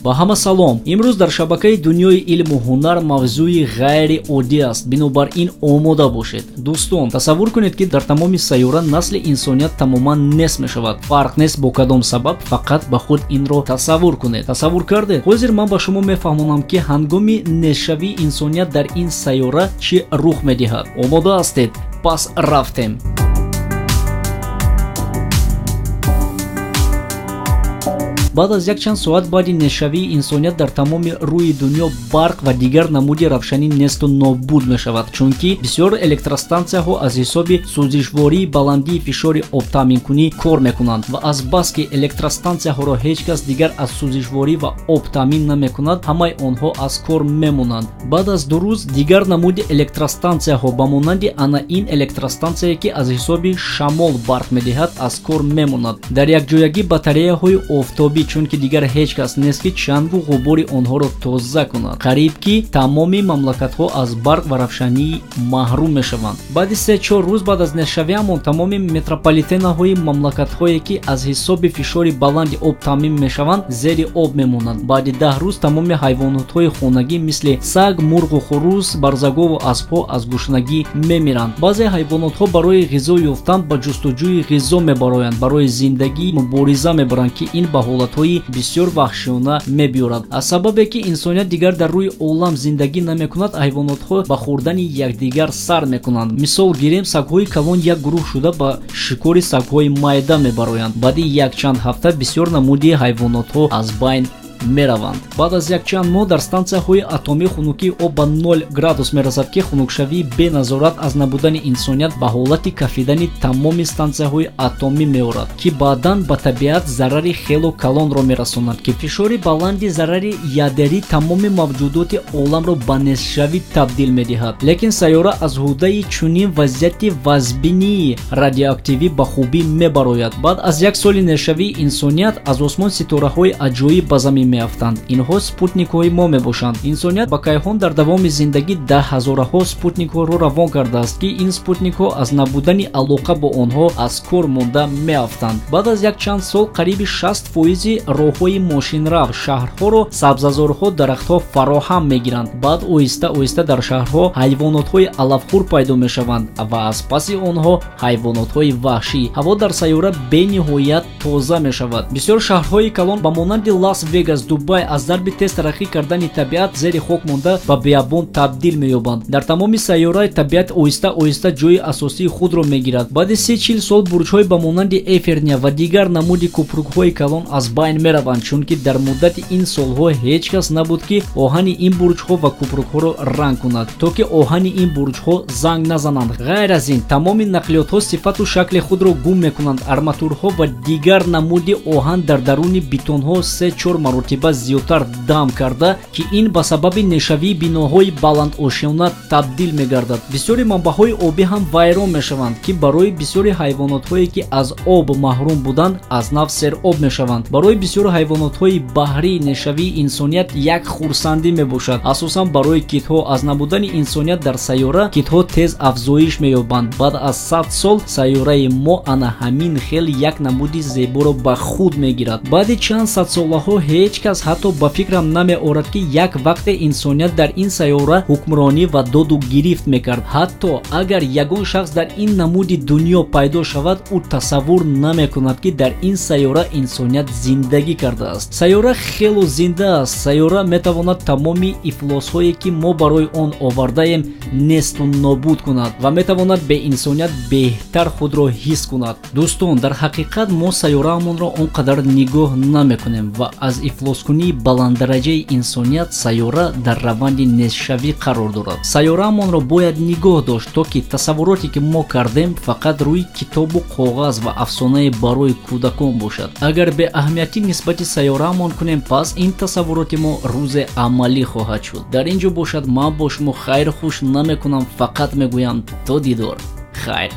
Ба ҳама салом. Имрӯз дар шабакаи дунёи илму ҳунар мавзӯи ғайриоддӣ аст. Бинобар ин омода бошед. Дӯстон, тасаввур кунед, ки дар тамоми сайёра насли инсоният тамоман нест мешавад. Фарқ нест бо кадом сабаб, фақат ба худ инро тасаввур кунед. Тасаввур кардед? Ҳозир ман ба шумо мефаҳмонам, ки ҳангоми нестшавии инсоният дар ин сайёра чӣ рух медиҳад. Омода ҳастед? Пас рафтем. Баъд аз якчанд соат баъди нестшавии инсоният дар тамоми рӯи дунё барқ ва дигар намуди равшанӣ несту нобуд мешавад, чунки бисёр электростансияҳо аз ҳисоби сӯзишвории баландии фишори обтаъминкунӣ кор мекунанд ва азбаски электростансияҳоро ҳеҷ кас дигар аз сӯзишворӣ ва об таъмин намекунад, ҳамаи онҳо аз кор мемонанд. Баъд аз 2 рӯз дигар намуди электростансияҳо ба монанди ана ин электростансияе, ки аз ҳисоби шамол барқ медиҳад, аз кор мемонад. Дар якҷоягӣ батареяҳои офтобӣ, чунки дигар ҳеҷ кас нест, ки чангу ғубори онҳоро тоза кунад. Қариб ки тамоми мамлакатҳо аз барқ ва равшанӣ маҳрум мешаванд. Баъди 3-4 рӯз баъд аз нестшавиамон тамоми метрополитенаҳои мамлакатҳое, ки аз ҳисоби фишори баланди об таъмин мешаванд, зери об мемонанд. Баъди 10 рӯз тамоми ҳайвонотҳои хонагӣ мисли саг, мурғу хурӯс, барзагову аспҳо аз гушнагӣ мемиранд. Баъзе ҳайвонотҳо барои ғизо ёфтан ба ҷустуҷӯи ғизо мебароянд, барои зиндагӣ мубориза мебаранд, ки ин ба ҳолатҳои бисёр ваҳшиёна мебиёрад. Аз сабабе ки инсоният дигар дар рӯи олам зиндагӣ намекунад, ҳайвонотҳо ба хӯрдани якдигар сар мекунанд. Мисол гирем, сагҳои калон як гурӯҳ шуда ба шикори сагҳои майда мебароянд. Баъди якчанд ҳафта бисёр намуди ҳайвонотҳо аз байн мераванд. Баъд аз якчанд моҳ дар стансияҳои атомӣ хунукии об ба 0 градус мерасад, ки хунукшавии беназорат аз набудани инсоният ба ҳолати кафидани тамоми стансияҳои атомӣ меорад, ки баъдан ба табиат зарари хело калонро мерасонад, ки фишори баланди зарари ядерӣ тамоми мавҷудоти оламро ба нестшавӣ табдил медиҳад. Лекин сайёра аз ҳудаи чунин вазъияти вазбинии радиоактивӣ ба хубӣ мебарояд. Баъд аз як соли нестшавии инсоният аз осмон ситораҳои аҷоиб ба замин меафтанд. Инҳо спутникҳои мо мебошанд. Инсоният ба кайҳон дар давоми зиндагӣ даҳ ҳазораҳо спутникҳоро равон кардааст, ки ин спутникҳо аз набудани алоқа бо онҳо аз кор монда меафтанд. Баъд аз якчанд сол қариби 60% роҳҳои мошинрав шаҳрҳоро сабзазорҳо, дарахтҳо фароҳам мегиранд. Баъд оҳиста оҳиста дар шаҳрҳо ҳайвонотҳои алафхӯр пайдо мешаванд ва аз паси онҳо ҳайвонотҳои ваҳшӣ. Ҳаво дар сайёра бениҳоят тоза мешавад. Бисёр шаҳрҳои калон ба монанди Лас Вегас, Дубай аз дарби тез тараққӣ кардани табиат зери хок монда ба биябон табдил меёбанд. Дар тамоми сайёраи табиат оҳиста оҳиста ҷои асосии худро мегирад. Баъди 30-40 сол бурҷҳои ба монанди Эферния ва дигар намуди кӯпрукҳои калон аз байн мераванд, чунки дар муддати ин солҳо ҳеҷ кас набуд, ки оҳани ин бурҷҳо ва кӯпрукҳоро ранг кунад, то ки оҳани ин бурҷҳо занг назананд. Ғайр аз ин, тамоми нақлиётҳо сифату шакли худро гум мекунанд. Арматурҳо ва дигар намуди оҳан дар даруни бетонҳо 3-4 маротиба зиёдтар дам карда, ки ин ба сабаби нешавии биноҳои баландошёна табдил мегардад. Бисёри манбаъҳои обӣ ҳам вайрон мешаванд, ки барои бисёри ҳайвонотҳое, ки аз об маҳрум буданд, аз нав сероб мешаванд. Барои бисёри ҳайвонотҳои баҳрӣ нешавии инсоният як хурсандӣ мебошад, асосан барои китҳо. Аз набудани инсоният дар сайёра китҳо тез афзоиш меёбанд. Баъд аз 100 сол сайёраи мо ана ҳамин хел як намуди зеборо ба худ мегирад. Баъди чанд садсолаҳо ҳеҷ кас ҳатто ба фикрам намеорад, ки як вақте инсоният дар ин сайёра ҳукмронӣ ва доду гирифт мекард. Ҳатто агар ягон шахс дар ин намуди дунё пайдо шавад, ӯ тасаввур намекунад, ки дар ин сайёра инсоният зиндагӣ кардааст. Сайёра хело зинда аст. Сайёра метавонад тамоми ифлосҳое, ки мо барои он овардаем, несту нобуд кунад ва метавонад бе инсоният беҳтар худро ҳис кунад. Дӯстон, дар ҳақиқат мо сайёраамонро он қадар нигоҳ намекунем ва аз ифлоскунии баланддараҷаи инсоният сайёра дар раванди нестшавӣ қарор дорад. Сайёраамонро бояд нигоҳ дошт, то ки тасаввуроте, ки мо кардем, фақат рӯи китобу коғаз ва афсонае барои кӯдакон бошад. Агар беаҳамиятӣ нисбати сайёраамон кунем, пас ин тасаввуроти мо рӯзе амалӣ хоҳад шуд. Дар ин ҷо бошад, ман бо шумо хайрхуш намекунам, фақат мегӯям то дидор. Хайр.